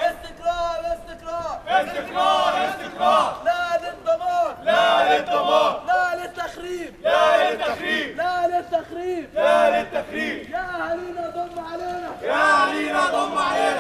استقرار استقرار استقرار استقرار استقرار. لا للدمار لا للدمار، لا للتخريب لا للتخريب، لا للتخريب، لا للتخريب. يا اهالينا ضم علينا، يا اهالينا ضم علينا.